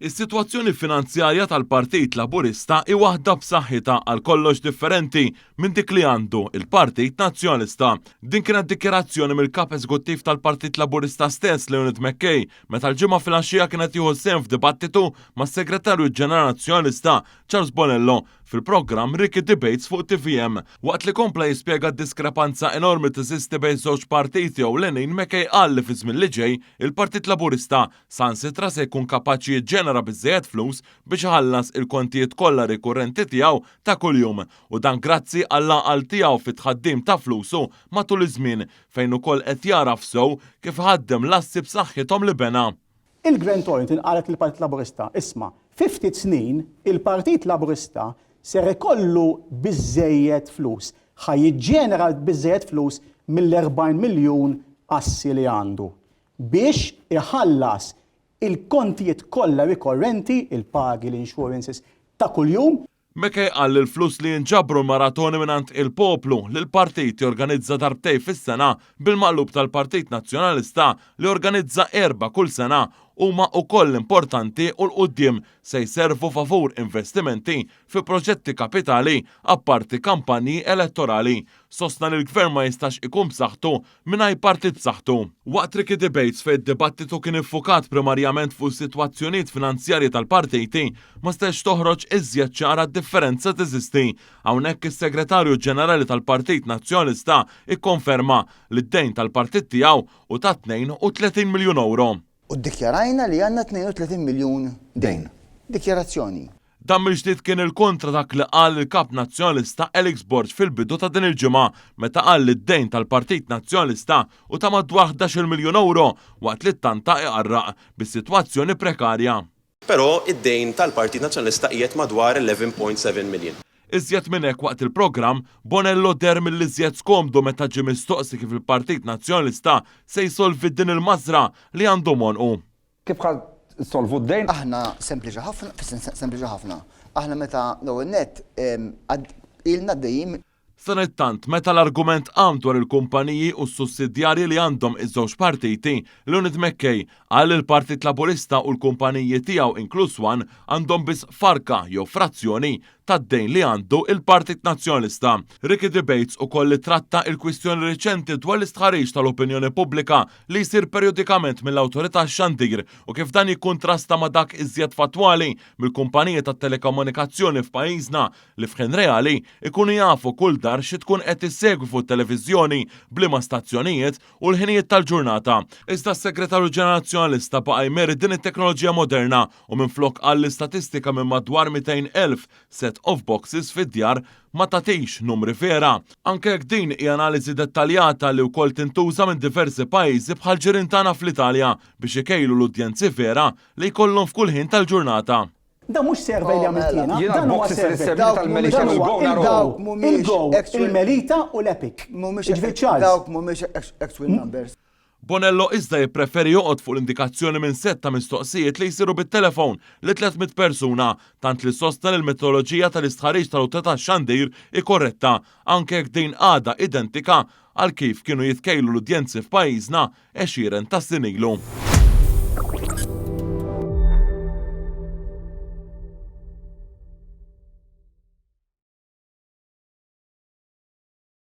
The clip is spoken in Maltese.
Is-sitwazzjoni finanzjarja tal-Partit Laburista hi waħda b'saħħitha għal kollox differenti minn dik li għandu il-Partit Nazzjonalista. Din kienet dikjarazzjoni mill-Kap Eżekuttiv tal-Partit Laburista stess Leonid McKay meta l-Ġimgħa filgħaxija kien qed jieħu sehem f'dibattitu mas-Segretarju Ġenerali Nazzjonalista Charles Bonello fil-programm Ricky Debates fuq tvm. Waqt li kompla jispjega d-diskrepanza enormi teżisti bejn żewġ partiti ewlenin McKay qal li fiż-żmien li ġej il-Partit Laburista saħansitra se jkun kapaċi jiġġenera biżżejjed flus biex iħallas il-kontijiet kollha rikurrenti tiegħu ta' kuljum u dan grazzi għall-għaqal tiegħu fit-tħaddim ta' flusu matul iż-żmien fejn ukoll qed jagħraf sew kif iħaddem l-assi b'saħħithom li bena. Il-Grant Thornton qalet lill-Partit Laburista, isma', fi ftit snin il-Partit Laburista ser ikollu biżżejjed flus, ħa jiġġenera biżżejjed flus mill-40 miljun assi li għandu biex iħallas il-kontijiet kollha rikorrenti, il-pagi, l-insurances ta' kuljum. McKay qal li l-flus li jinġabru l-maratoni mingħand il-poplu li l-partit jorganizza darbtejn fis-sena bil-maqlub tal-Partit Nazzjonalista li jorganizza erbgħa kull sena huma ukoll importanti u 'l quddiem se jservu favur investimenti fi proġetti kapitali apparti kampanji elettorali. Sostna li l-Gvern ma jistax ikun b'saħħtu mingħajr partit b'saħħtu. Waqt Tricky Debates fejn id-dibattitu kien iffukat primarjament fuq is-sitwazzjonijiet finanzjarji tal-partiti, ma setgħetx toħroġ iżjed ċara d-differenza teżisti. Hawnhekk is-Segretarju Ġenerali tal-Partit Nazzjonalista ikkonferma li d-dejn tal-partit tiegħu hu ta' 32 miljun ewro. U ddikjarajna li għandna 32 miljun dejn. Dikjarazzjoni. Dan mill-ġdid kien il-kontra dak li qal il-Kap Nazzjonalista Alex Borg fil-bidu ta' din il-ġimgħa meta qal li d-dejn tal-Partit Nazzjonalista hu ta' madwar 11-il miljun ewro waqt li ttanta iqarraq bis-sitwazzjoni prekarja. Però id-dejn tal-Partit Nazzjonalista qiegħed madwar 11.7 million. Iżjed minn hekk waqt il-programm, Bonello deher mill-iżjed skomdu meta ġie mistoqsi kif il-Partit Nazzjonalista se jsolvi din il-mażra li għandu m'għonqu. Kif ħa ssolvu d-dejn? Aħna sempliċi ħafna, fis-sens sempliċi ħafna. Aħna meta l-ewwel nett ilna għaddejjin. Sadanittant, meta l-argument qam dwar il-kumpaniji u s-sussidjarji li għandhom iż-żewġ partiti, Leonid McKay qal li l-Partit Laburista u l-kumpaniji tiegħu inkluż One għandhom biss farka jew frazzjoni tad-dejn li għandu il-Partit Nazzjonalista. Ricky Debates ukoll ittratta il-kwistjoni riċenti dwar l-istħarriġ tal-opinjoni pubblika li jsir perjodikament mill-Awtorità għax-Xandir u kif dan jikkuntrasta ma' dak iżjed fattwali mill-kumpaniji tat-telekomunikazzjoni f'pajjiżna li f'ħin reali jkunu jafu kull dar xi tkun qed issegwi fuq it-televiżjoni, b'liema stazzjonijiet u l-ħinijiet tal-ġurnata. Iżda s-Segretarju Ġenerali Nazzjonalista baqa' jmeri din it-teknoloġija moderna u minflok qal li statistika minn madwar 200,000 set of boxes fid-djar ma tagħtix numri vera. Anke jekk din hi analiżi dettaljata li wkoll tintuża minn diversi pajjiżi bħall-ġirien tagħna fl-Italja biex ikejlu l-udjenzi vera li jkollhom f'kull ħin tal-ġurnata. Dan mhux survey li għamilt jiena, Jiena dan huwa l-boxes li survey. semmejt tal-Melita Dan u huwa l-Go narahom. Dawk mhumiex il-Go, actual- il-Melita u l-Epic. Mhumiex Jiġifieri Charles, dawk mhumiex actual numbers. Bonello iżda jippreferi joqgħod fuq l-indikazzjoni minn sett ta' mistoqsijiet li jsiru bit-telefon li 300 persuna, tant li sostna li l-metodoloġija tal-istħarriġ tal-Awtorità tax-Xandir hi korretta, anke jekk din għadha identika għal kif kienu jitkejlu l-udjenzi f'pajjiżna għexieren ta' snin ilu.